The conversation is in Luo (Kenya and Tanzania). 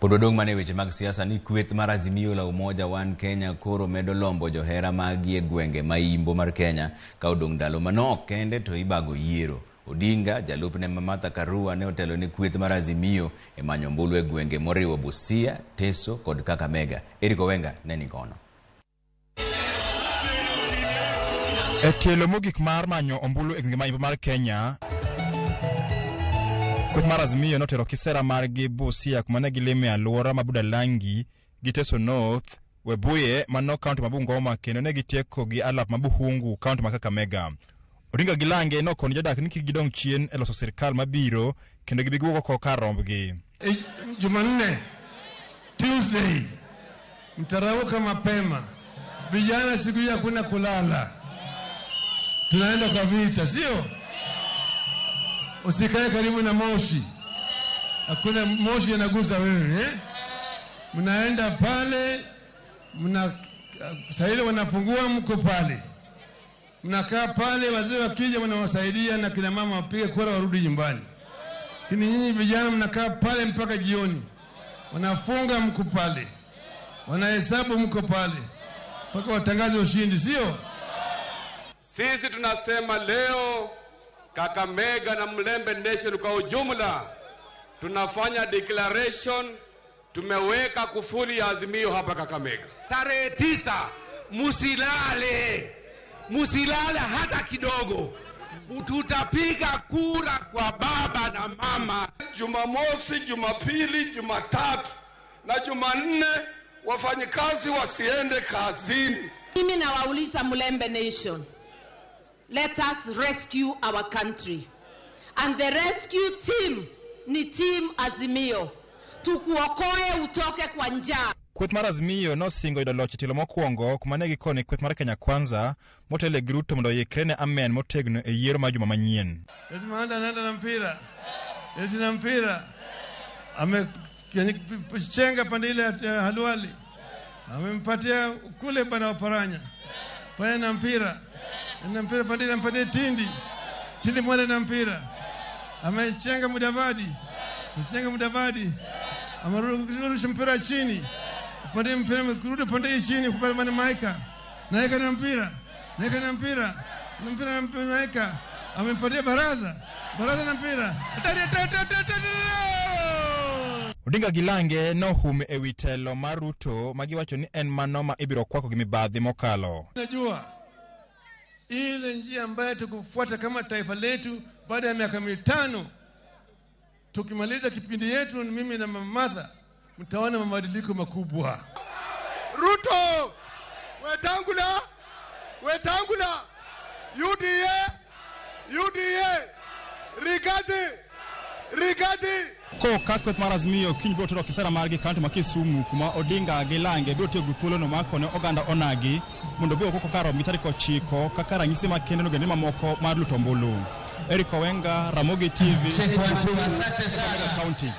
Pod wadong' mana e weche mag siasa ni kweth mar Azimio la Umoja One Kenya koro medo lombo johera maggi e gwenge ma imbo mar Kenya ka odong' ndalo manok kende to ibago yiero. Odinga, jalupne ma Martha Karua ne otelo ne kweth mar Azimio e manyo ombulu e gwenge moriwo Busia, Teso kod Kakamega. Eric Owenga ne ni kono. E tielo mogik mar manyo ombulu e gwenge ma imbo mar Kenya, kweth mar Azimio notero kisera margi Busia kuma ne gilime alwora ma Budalangi gi Teso North, Webuye mano kaunti ma Bungoma kendo ne gitieko gi alap ma Buhungu kaunti ma Kakamega. Odinga gi lange nokoni jodak ni kik gidong' chien e loso sirkal mabiro kendo gibi giwuok oko kar rombgi. Jumanne, Tuesday, mtarauka mapema. Vijana siku hiyo hakuna kulala, tunaenda kwa vita, sio? Usikae karibu na moshi, hakuna moshi yanagusa wewe eh? Mnaenda pale, mna saa ile wanafungua, mko pale, mnakaa pale, wazee wakija mnawasaidia na kina mama wapige kura warudi nyumbani. Lakini nyinyi vijana mnakaa pale mpaka jioni, wanafunga mko pale, wanahesabu mko pale mpaka watangaze ushindi, sio? Sisi tunasema leo Kakamega na Mlembe Nation kwa ujumla tunafanya declaration, tumeweka kufuli ya Azimio hapa Kakamega. Tarehe 9 musilale, musilale hata kidogo. Tutapiga kura kwa baba na mama. Jumamosi, Jumapili, Jumatatu na Jumanne wafanyikazi wasiende kazini. Mimi nawauliza Mlembe Nation, let us rescue our country. And the rescue team ni team Azimio. Tukuokoe utoke kwa njaa. Kweth mar Azimio nosingo yudo loch e tielo mokwongo kuma ne gikone kweth mar Kenya Kwanza motelo gi Ruto mondo oikre ne amen motegno e yiero mar juma manyien. Eti Mahanda anaenda na mpira, eti na mpira amechenga pande ile ya Halwali, amempatia kule bana Oparanya pale na mpira na mpira pande ile ampatie Tindi, Tindi mwale na mpira amechenga Mudavadi, mchenga Mudavadi amerusha mpira chini pande mpira kurudi pande chini kwa bana Maika, naika na mpira, naika na mpira, na mpira na mpira naika amempatia Baraza, Baraza na mpira. Odinga gi Lange nohum e wi telo mar Ruto ma giwacho ni en mano ma ibiro kwako gi mibadhi mokalo. Najua ile njia ambayo tukufuata kama taifa letu baada ya miaka 5 tukimaliza kipindi yetu, mimi na Mama Martha, mtaona mabadiliko makubwa. Ruto, Wetangula, Wetangula, UDA, UDA, Rigathi, Rigathi. Ko ka kweth mar Azimio kiny biro tero kisera margi kaunti ma Kisumu kuma Odinga gi Lange biro tiyo gi thuolono mar konyo oganda onagi mondo obi oko kar romgi tarik 9 kaka ranyisi makende ne ogendni mamoko mar luto ombulu. Eric Owenga, Ramogi TV, Asante sana. Kaunti.